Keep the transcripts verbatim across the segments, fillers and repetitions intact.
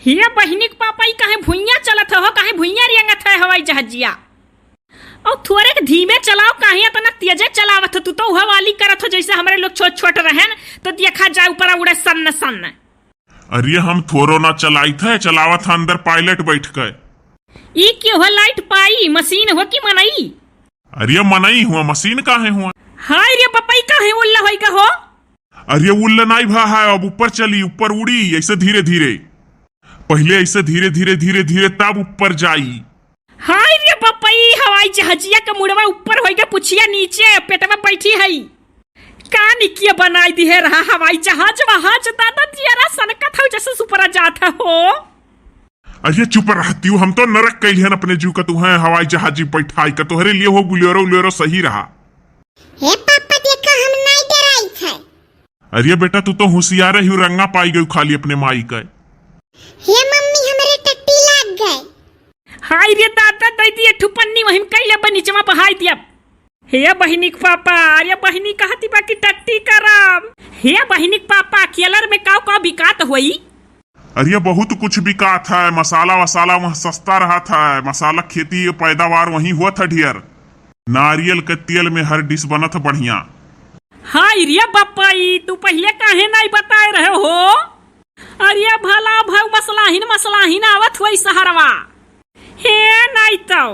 हिया बहिनी के पापा, ई काहे भुइयां चलत हो, काहे भुइयां रेंगत है हवाई जहाजिया? और थोरे के धीमे चलाओ, काहे इतना तेजे चलावत हो? तू तो उहा वाली करत हो, जैसे हमरे लोग छोट छोट रहन, तो देखा जाए ऊपर उड़े सन्न सन्न। अरे हम थोरो ना चलाइत है, चलावत है अंदर pilot बैठ के। ई के हो लाइट पाई, मशीन हो कि मनई? अरे मनई हुआ, मशीन काहे हुआ? हाय रे पपई, काहे उल्ला होई गा हो? अरे उल्ला नाई भा है, अब ऊपर चली, ऊपर उड़ी, ऐसे धीरे धीरे। पहले ऐसे धीरे धीरे धीरे धीरे तब ऊपर जाई। हाय रे पपई, हवाई जहाजिया का मुड़वा ऊपर होई गा, पुछिया नीचे, पेटवा बैठी है। का निकिया बनाई दिहे रहा हवाई जहाज वहाज, दादा जियरा सनकत हो जैसे सुपरा जात है हो। अरे चुप रहतियो, हम तो नरक कैलिहन अपने जीव का, तू है हवाई जहाजी बैठाई का, तोहरे लिए हो बुलेरो उलेरो सही रहा। हे पापा देखा, हम नाई डराइत है। अरे बेटा, तू तो होशियार ही, रंगा पाई गई खाली अपने माई का। हे मम्मी, हमरे टट्टी लाग गए। हाय रे दादा, दे दिए ठुपन्नी, वहीं कैले बा, नीचवा बहाई दिया। हे बहिनी के पापा, अरे बहिनी कहती बा कि टट्टी करब। हे बहिनी के पापा, केलर में काव काव बिकात होई? अरे बहुत कुछ बिकात है, मसाला वसाला वहाँ सस्ता रहत है, मसाला खेती पैदावार वहीं होत है ढेर। नारियल के तेल में हर डिश बनत है बढ़िया। हाय रे बप्पई, तू पहले काहे नहीं बताए रहे हो? अरे भला भाई मसलाहिन मसलाहिन आवत होई सहरवा। हे नाई तो।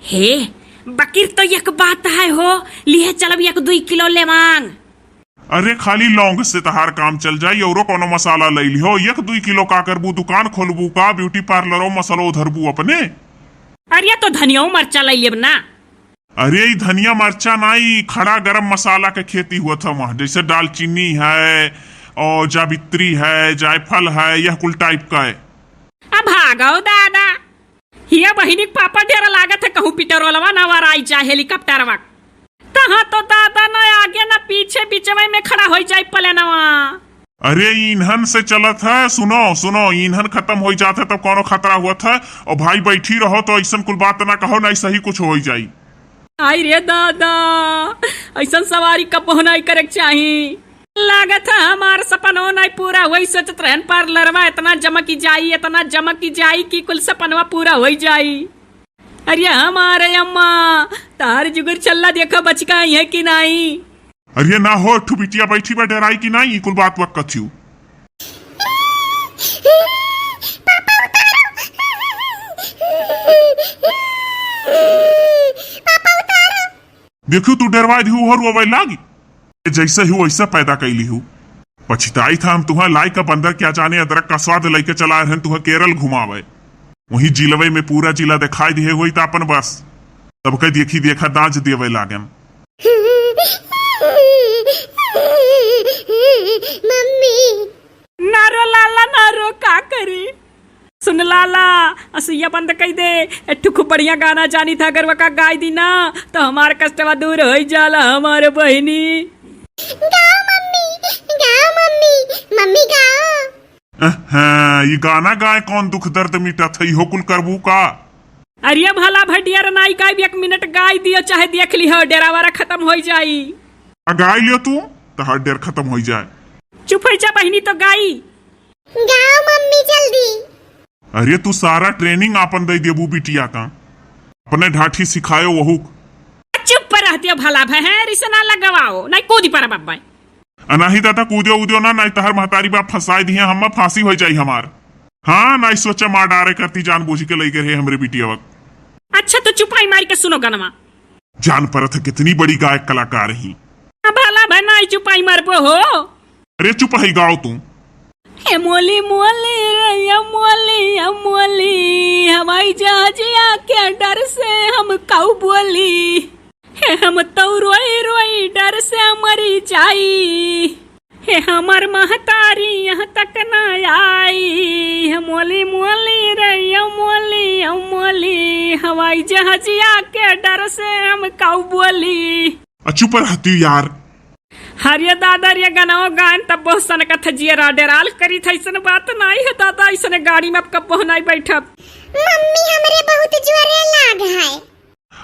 हे, बकिर तो एक बात है हो, लिहे चलब एक दुई किलो लेवांग। अरे खाली लौंग से तहार काम चल जाई, औरो कोनो मसाला लई लिहो। एक दुई किलो का करबू, दुकान खोलबू का, beauty parlour मसलो धरबू अपने? अरे तो धनिया मरचा लई लेब ना। अरे ई धनिया मरचा ना, ई खड़ा गरम मसाला के खेती हुआ था वहाँ, जैसे दालचीनी है और जावित्री है, जायफल है, यह कुल type का है। अब भागो दादा, हिया बहिनी के पापा डेरा लागत है कहूँ पेट्रोलवा ना वराई जाए हेलीकॉप्टरवा। तहाँ तो दादा ना आगे ना पीछे बिचवे में खड़ा होई जाए प्लेनवा। अरे ईंधन से चलत है, सुनो सुनो, ईंधन खत्म होई जात है तब कोनो खतरा हुआ था। और भाई बैठी रहो तो ऐसन कुल बात ना कहो, नहीं सही कुछ होई जाई। आई रे दादा, ऐसन सवारी कबो नहीं करे के चाही। लागत है हमार सपनो नहीं पूरा होई, सोचत रहन पार्लरवा इतना जमकी जाई, इतना जमकी जाई कि कुल सपनवा पूरा होई जाई। अरे हमारे अम्मा, तार जुगुर छल्ला देखा बचका है कि नहीं? अरे ना हो, ठु बिटिया बैठी बा, डेराई कि नाई, ई कुल बात वक कथिउ। पापा उतारो। पापा उतारो। देखियो तू डेरवाई दिहु, हर रोवे लागी। जैसे ही वैसा पैदा कैली हूँ। पछताई था हम तुहा लाई का बंदर, क्या जाने अदरक का स्वाद लेके चला रहन तुहा केरल घुमावे। वही जिलवे में पूरा जिला दिखाई दिहे होई त अपन बस। सबके देखी देखा दाज देवे लागन। मम्मी। ना रो लाला, ना रो, का करी? सुन लाला, असुइया बंद कई दे। एक ठो खूब बढ़िया गाना जानी था, अगर वका गाई दी ना, तो हमार कष्टवा दूर होई जाला, हमार बहिनी। गाओ मम्मी, गाओ मम्मी, मम्मी गाओ। अहं, ई गाना गाए कौन दुख दर्द मिटत है, इहो कुल करबू का? अरे भला भटियार नाई गाइब, एक मिनट गाई दियो, चाहे देख लिहो, डेरावारा खत्म होई जाई। आ गाई लियो तू, तहार डेर खत्म होई जाए। चुप होई जा बहिनी, तो गाई। गाओ मम्मी जल्दी। अरे तू सारा training आपन दे देबू बिटिया का, अपने ढाठी सिखायो वहू। चुप पर रहतियो भला भय है, रिसना लगवाओ, नहीं कूदी पर बब्बा। अनाही दादा कूदियो उदियो ना, नहीं तहर महतारी बाप फंसाई दिहे, हम फांसी हो जाई हमार। हाँ, नहीं सोचा मार डारे करती, जान बूझ के लई गए रहे हमरे बिटिया वक्त। अच्छा तो चुपाई मार के सुनो गनमा। जान परत है कितनी बड़ी गायक कलाकार ही। अब भला भय नहीं चुपाई मारबो हो। अरे चुप है गाओ तू। ए मोली मोली रे, ए मोली, ए मोली, हवाई जहाजिया के डर से हम काऊ बोली। हे हम तो रोई रोई डर से मरी जाई। हे हमर महतारी यहाँ तक ना आई। हे मोली मोली रे, ए मोली, ए मोली, हवाई जहाजिया के डर से हम काऊ बोली। आ चुप रहती यार। अरे दादा रे, गनवा गायन तब बहुत सनकत है जियरा, डेराल करी था, ऐसन बात नहीं है दादा, ऐसने गाड़ी में अब कब्बो नहीं बैठब। मम्मी हमरे बहुत जोरे लाग है।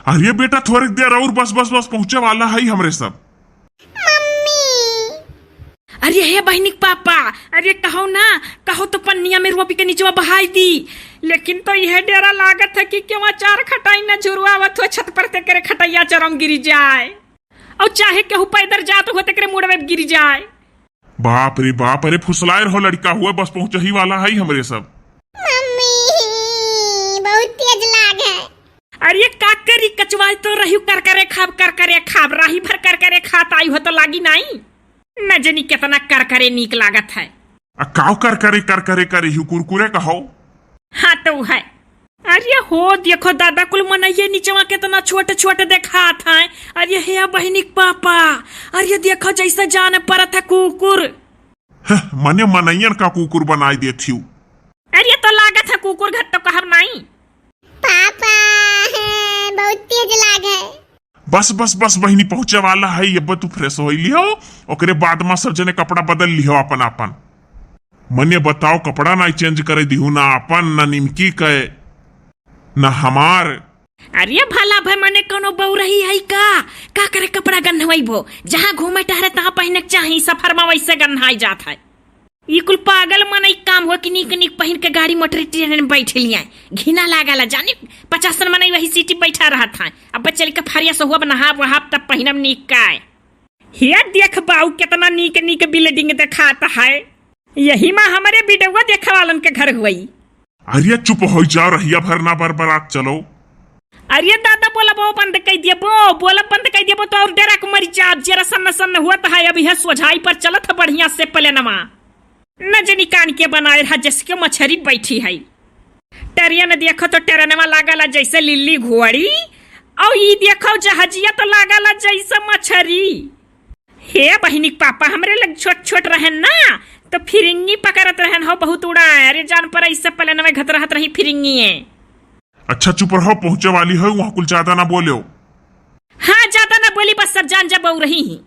अरे बेटा थोड़े देर और बस, बस, बस पहुँचे वाला है हमरे सब। मम्मी। अरे हे बहिनी के पापा, अरे कहो ना, कहो तो पन्निया में रोपी के निचवा बहाई दी। लेकिन तो यह डेरा लागत है कि केवा चार खटाई न झुरवावत हो, छत पर ते करे खटैया चरम गिरी जाए, और चाहे केहू पैदल जात हो तेकरे मुड़वे गिरी जाए। बाप रे बाप, अरे फुसलाए रहो लड़का हुआ, बस पहुंचही वाला है हमरे सब। मम्मी, बहुत तेज लाग है। अरे का करी, कचवाई तो रही करकरे खाब, करकरे खाब, राही भर करकरे खात आई हो तो लागी नाई। न जनी केतना करकरे नीक लागत है। आ काव करकरे, करकरे करी हूँ, कुरकुरे कहो। हाँ तो है। अरे हो देखो दादा, कुल मनइये निचवा केतना छोट छोट देखात है। अरे हे बहिनी के पापा, अरे देखो जैसे जान परत है कुकुर। हह, मने मनइयन का कुकुर बनाई देथिउ। अरे तो लागत है कुकुर घर तो कहब नाई। पापा, बहुत तेज लाग है। बस बस बस बहिनी, पहुंचे वाला है, अब तू फ्रेश हो लियो, ओकरे बाद में सब जने कपड़ा बदल लियो अपन अपन। मने बताओ, कपड़ा ना चेंज करे दिहू, ना अपन, ना निमकी के, ना हमार। अरे भला भे मने कोनो बउरही है का? का करे कपड़ा गन्हवइबो? जहाँ घूमे टहरे तहाँ पहिने के चाही, सफर में वैसे गन्हाई जात है। ई कुल पागल मनई काम हो कि नीक नीक पहिन के गाड़ी मोटर ट्रेन में बैठ लिया। घिना लागला जाने, पचासन मनई वही सीटी बैठा रहत है। अब चल के फरिया से हुआ नहाब वहाब तब पहिनब नीक का। हे देख बाऊ, केतना नीक नीक बिल्डिंग देखात है। यही मा हमरे बिडवा देखे वालन के घर हुई। अरे चुप हो जाओ, रहिया भर ना बरबरात चलो। अरे दादा बोलबो बंद कइ देबो, बोलब बंद कइ देबो तो और डेरा के मरि जाब। जरा सन्न सन्न हुआ तो है, अभी है सोझाई पर चलत है बढ़िया से प्लेनमा। न जनी कान के बनाए रहा जैसे के मछरी बैठी है। टरिया न देखो तो टरनवा लागला जैसे लिल्ली घोड़ी, और ई देखो जहाजिया तो लागला जैसे मछरी। हे बहिनी के पापा, हमरे लग छोट छोट रहन ना, तो फिरिंगी पकड़त रहन हो, बहुत उड़ाए। अरे जान पर इससे पहले नवे घत रहत रही फिरिंगी है। अच्छा चुप रहो, पहुंचे वाली है, वहाँ कुल ज्यादा ना बोलो। हाँ, ज्यादा ना बोली, बस सब जान जा बउरही ही।